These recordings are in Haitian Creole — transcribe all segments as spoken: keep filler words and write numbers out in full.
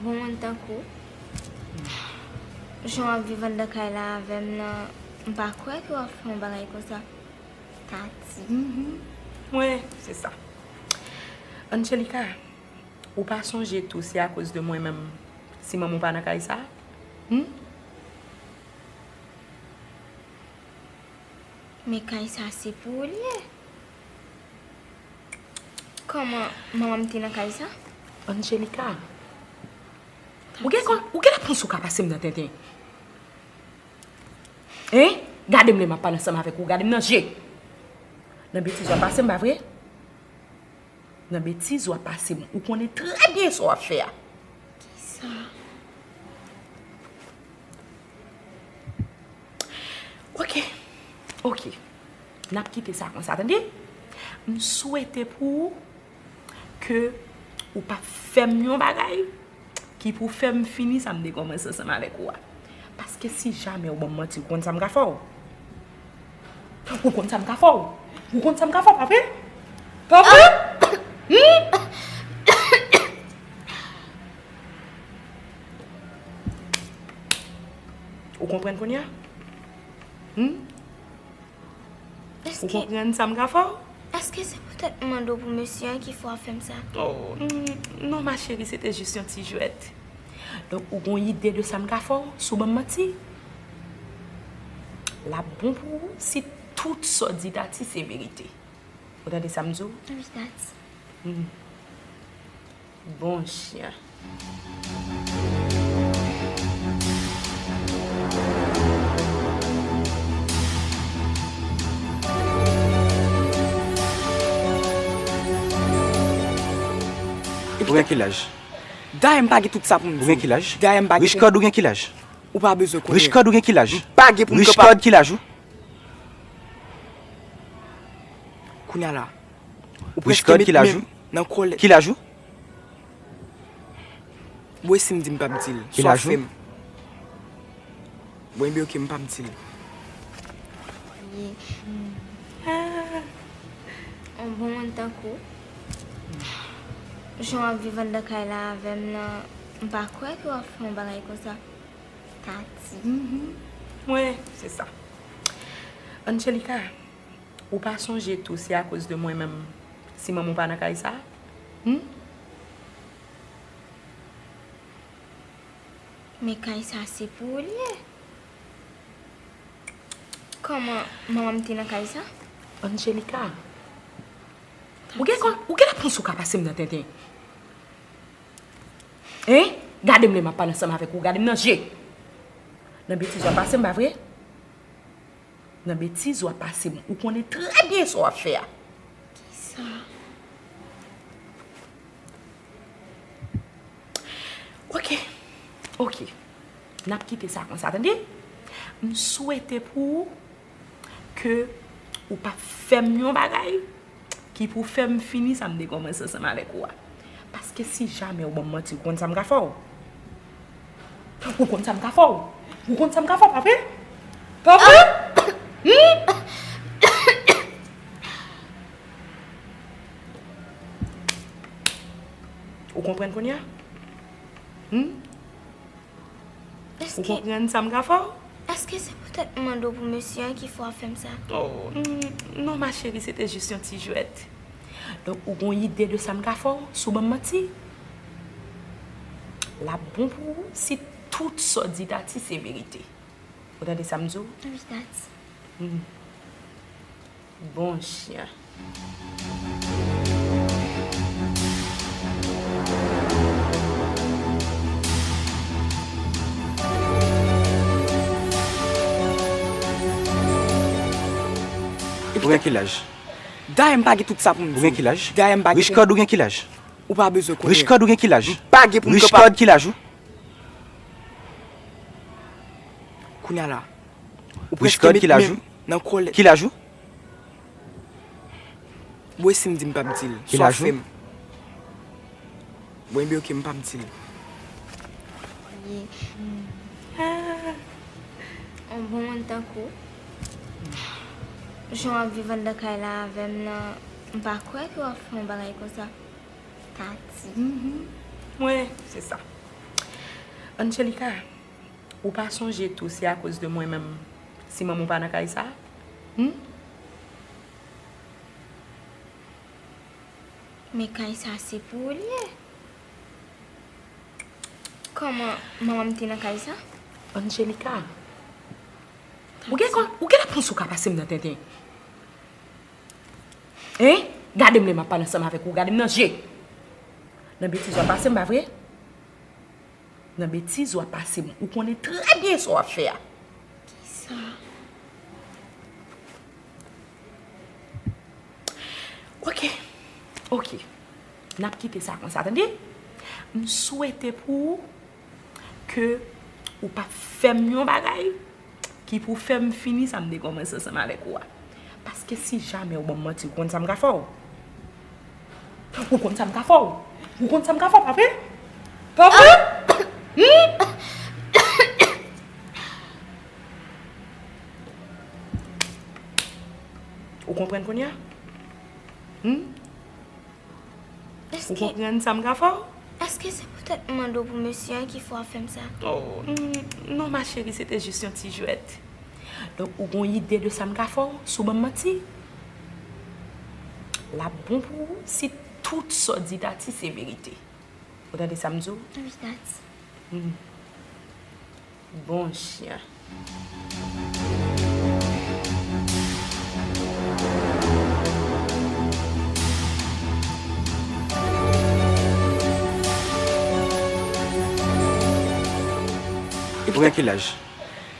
Bon, moun tankou jan w ap viv anndan kay la avè m nan, m pa kwè ke w ap fè yon bagay konsa. Tati. Wi, se sa. Angelica, ou pa sonje tou se akoz de mwen menm si manman w pa nan kay sa? Hmm? Men kay sa se pou ou l ye. Kòman manman m te nan kay sa? Angelica, ou gen kòl, ou genlè panse ou ka pase m nan tenten. Hein? Gade m lè m ap pale ansanm avèk ou, gade m nan je. Nan betiz w ap pase m, pa vre? Nan betiz w ap pase m, ou konnen trè byen sa w ap fè a. Kisa? Ok, ok. N ap kite sa konsa, tande? M swete pou ou ke ou pa fè m yon bagay ki pou fè m fini sa m te kòmanse ansanm avèk ou a. Paske si jamè ou ban m manti, ou konn sa m ka fè w? Ou konn sa m ka fè w? Ou konn sa m ka fè w, pa vre? Pa vre? Hmm? Ou konprann kounye a? Hmm? Ou konprann sa m ka fè w? Èske se poutèt m mande w pou mesye an ki fè w ap fè m sa? Oh, mm, non, ma chérie, se te jis yon ti jwèt. Donk, ou gon ide de sa m ka fè w si w ban m manti? L ap bon pou ou si tout sa w di Tati se verite. Ou tande sa m di w? Wi, Tati. Hmm. Bon chyen. Ou gen ki laj? Dayè m pa gen tout sa pou m di w. Ou gen ki laj? Dayè m pa gen pou m. Richecod, ou gen ki laj? Ou pa bezwen konnen. Richecod, ou gen ki laj? M pa gen pou m kanpe. Richecod, ki laj ou? Kounye a la. Ou prèske met men m nan kòlèt. Ki laj ou? Bon, e si m di m p ap di l? Sa w ap fè m? Bon, ebyen, oke, m p ap di l. Yon bon moun tankou w, jan w ap viv anndan kay la avè m nan, m pa kwè ke w ap fè yon bagay konsa. Tati. Wi, se sa. Angelica, ou pa sonje tou se akoz de mwen menm si manman w pa nan kay sa? Hmm? Men kay sa se pou ou l ye. Kòman manman m te nan kay sa? Angelica, ou gen kòl, ou genlè panse ou ka pase m nan tenten. Hein? Gade m lè m ap pale ansanm avèk ou, gade m nan je. Nan betiz w ap pase m, pa vre? Nan betiz w ap pase m, ou konnen trè byen sa w ap fè a. Kisa? Ok, ok. N ap kite sa konsa, tande? M swete pou ou ke ou pa fè m yon bagay ki pou fè m fini sa m te kòmanse ansanm avèk ou a. Paske si jamè ou ban m manti, ou konn sa m ka fè w? Ou konn sa m ka fè w? Ou konn sa m ka fè w, pa vre? Pa vre? Hmm? Ou konprann kounye a? Hmm? Ou konprann sa m ka fè w? Èske se poutèt m mande w pou mesye an ki fè w ap fè m sa? Oh, mm, non, ma chérie, se te jis yon ti jwèt. Donk, ou gon ide de sa m ka fè w, si w ban m manti? L ap bon pou ou si tout sa w di Tati se verite. Ou tande sa m di w? Wi, Tati. Hmm. Bon chyen. Ou gen ki laj? Dayè m pa gen tout sa pou m di w. Ou gen ki laj? Dayè m pa gen pou m. Richecod, ou gen ki laj? Ou pa bezwen konnen. Richecod, ou gen ki laj? M pa gen pou m kanpe. Richecod, ki laj ou? Kounye a la. Ou prèske met men m nan kòlèt. Ki laj ou? Bon, e si m di m p ap di l? Sa w ap fè m? Bon, ebyen, oke, m p ap di l. Yon bon moun tankou w, jan w ap viv anndan kay la avè m nan, m pa kwè ke w ap fè yon bagay konsa. Tati. Wi, se sa. Angelica, ou pa sonje tou se akoz de mwen menm si manman w pa nan kay sa? Hmm? Men kay sa se pou ou l ye. Kòman manman m te nan kay sa? Angelica, ou gen, ou genlè panse w ka pase m nan tenten? Hein? Gade m lè m ap pale ansanm avèk ou, gade m nan je. Nan betiz w ap pase m, pa vre? Nan betiz w ap pase m. Ou konnen trè byen sa w ap fè a. Kisa? Ok. Ok. N ap kite sa konsa, tande? M swete pou ou ke ou pa fè m yon bagay ki pou fè m fini sa m te kòmanse ansanm avèk ou a. Paske si jamè ou ban m manti, ou konn sa m ka fè w? Ou konn sa m ka fè w? Ou konn sa m ka fè w, pa vre? Pa vre? Hmm? Ou konprann kounye a? Hmm? Ou konprann sa m ka fè w? Èske se poutèt m mande w pou mesye an ki fè w ap fè m sa? Oh, mm, non, ma chérie, se te jis yon ti jwèt. Donk, ou gon ide de sa m ka fè w, si w ban m manti? L ap bon pou ou si tout sa w di Tati se verite. Ou tande sa m di w? Wi, Tati. Mm. Bon chyen. Ou gen ki laj?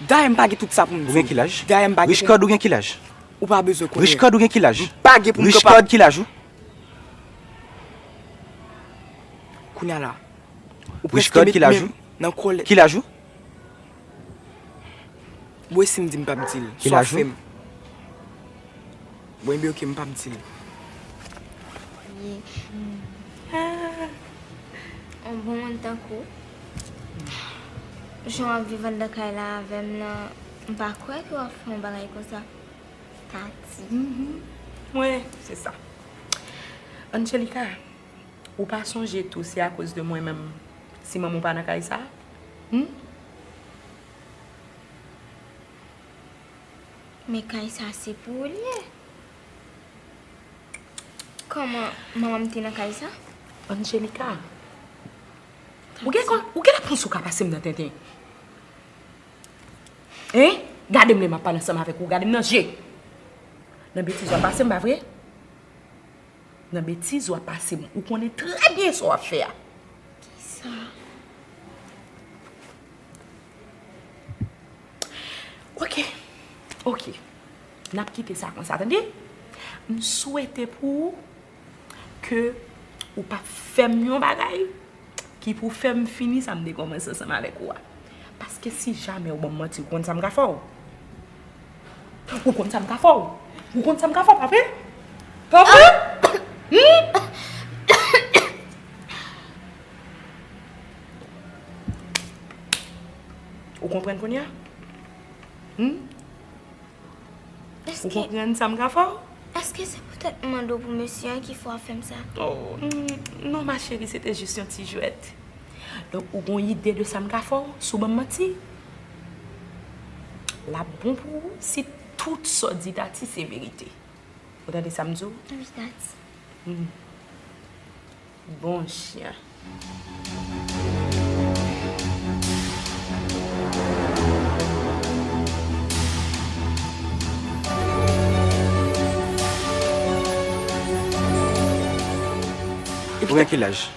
Dayè m pa gen tout sa pou m di. Ou gen ki laj? Dayè m pa gen pou m. Richecod, ou gen ki laj? Ou pa bezwen konnen. Richecod, ou gen ki laj? M pa gen pou m. Richecod, ki laj ou? Kounye a la. Ou prèske met men nan kòlèt. Ki laj ou? Bon, e si m di m p ap di l? Sa w ap fè m? Bon, enben, oke, m p ap di l. Ye. Ah. Yon bon moun tankou w. Jan w ap viv anndan kay la avè m nan, m pa kwè ke w ap fè yon bagay konsa. Tati. Mhm. Wi, se sa. Angelica, ou pa sonje tou se akoz de mwen menm si manman w pa nan kay sa? Hmm? Men kay sa se pou ou l ye. Kòman manman m te nan kay sa? Angelica, ou gen, ou genlè panse w ka pase m nan tenten? Hein? Gade m lè m ap pale ansanm avèk ou, gade m nan je. Nan betiz w ap pase m, pa vre? Nan betiz w ap pase m. Ou konnen trè byen sa w ap fè a. Kisa? Ok. Ok. N ap kite sa konsa, tande? M swete pou ou ke ou pa fè m yon bagay ki pou fè m fini sa m te kòmanse ansanm avèk ou a. Paske si jamè ou ban m manti, ou konn sa m ka fè w? Ou konn sa m ka fè w? Ou konn sa m ka fè w, pa vre? Pa vre? Hmm? Ou konprann kounye a? Hmm? Ou konprann sa m ka fè w? Èske se poutèt m mande w pou mesye an ki fè w ap fè m sa? Oh, mm, non, ma chérie, se te jis yon ti jwèt. Donk, ou gon ide de sa m ka fè w, si w ban m manti? L ap bon pou ou si tout sa w di Tati se verite. Ou tande sa m di w? Wi, Tati. Hmm. Bon chyen. Ou gen ki laj?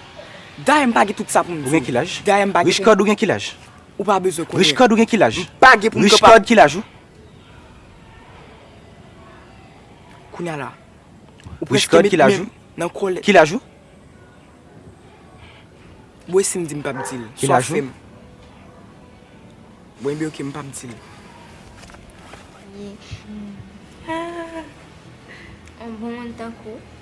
Dayè m pa gen tout sa pou m di. Ou gen ki laj? Dayè m pa gen pou m. Richecod, ou gen ki laj? Ou pa bezwen konnen. Richecod, ou gen ki laj? M pa gen pou m kanpe. Richecod, ki laj ou? Kounye a la. Ou prèske met men m nan kòlèt. Ki laj ou? Bon, e si m di m p ap di l? Sa w ap fè m? Bon, enben, oke, m p ap di l. Ye. Ah. Yon bon moun tankou w.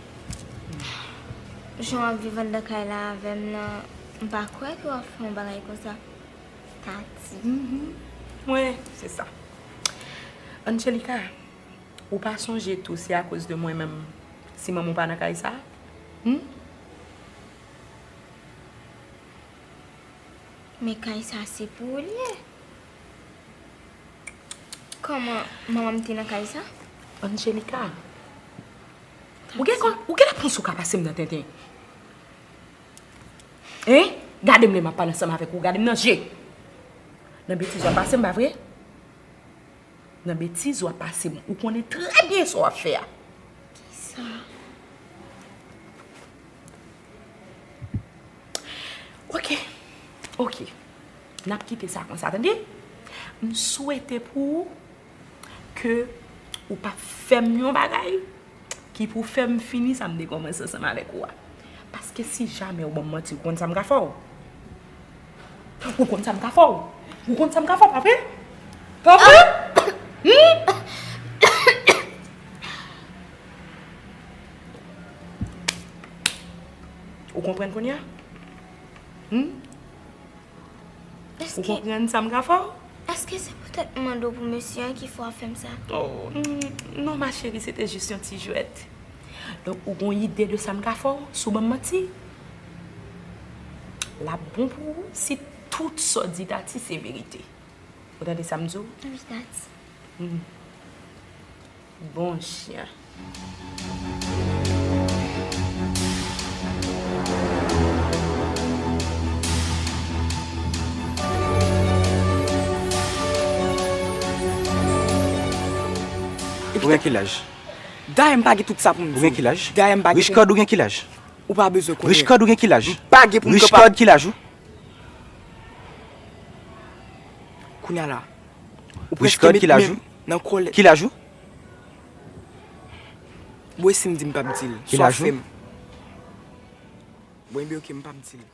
Jan w ap viv anndan kay la avè m nan, m pa kwè ke w ap fè yon bagay konsa. Tati. Mhm. Wi, se sa. Angelica, ou pa sonje tou se akoz de mwen menm si manman w pa nan kay sa? Hmm? Men kay sa se pou ou l ye. Kòman manman m te nan kay sa? Angelica, ou gen kò, ou gen lè panse w ka pase m nan tenten. Hein? Gade m lè m ap pale ansanm avèk ou, gade m nan je. Nan betiz w ap pase m, pa vre? Nan betiz w ap pase m. Ou konnen trè byen sa w ap fè a. Kisa? Ok. Ok. N ap kite sa konsa, tande? M swete pou ou ke ou pa fè m yon bagay ki pou fè m fini sa m te kòmanse ansanm avèk ou a. Paske si jamè ou ban m manti, ou konn sa m ka fè w. Ou konn sa m ka fè w. Ou konn sa m ka fè w, pa vre? Pa vre? Hmm? Ou konprann kounye a? Hmm? Ou Èske, konprann sa m ka fè w? Èske se poutèt m mande w pou mesye an ki fè w ap fè m sa? Oh, mm, non, ma chérie, se te jis yon ti jwèt. Donk, ou gon ide de sa m ka fè w, si w ban m manti? L ap bon pou ou si tout sa w di Tati se verite. Ou tande sa m di w? Wi, Tati. Hmm. Bon chyen. Ou gen ki laj? Dayè m pa gen tout sa pou m di w. Ou gen ki laj? Dayè m pa gen. Richecod, ou gen ki laj? Ou pa bezwen konnen. Richecod, ou gen ki laj? M pa gen pou m kapab. Richecod, ki laj ou? Kounye a la. Ou prèske met men nan kòlèt. Ki laj ou? Bon, e si m di m p ap di l? Sa w ap fè m? Bon, ebyen, ok, m p ap di l.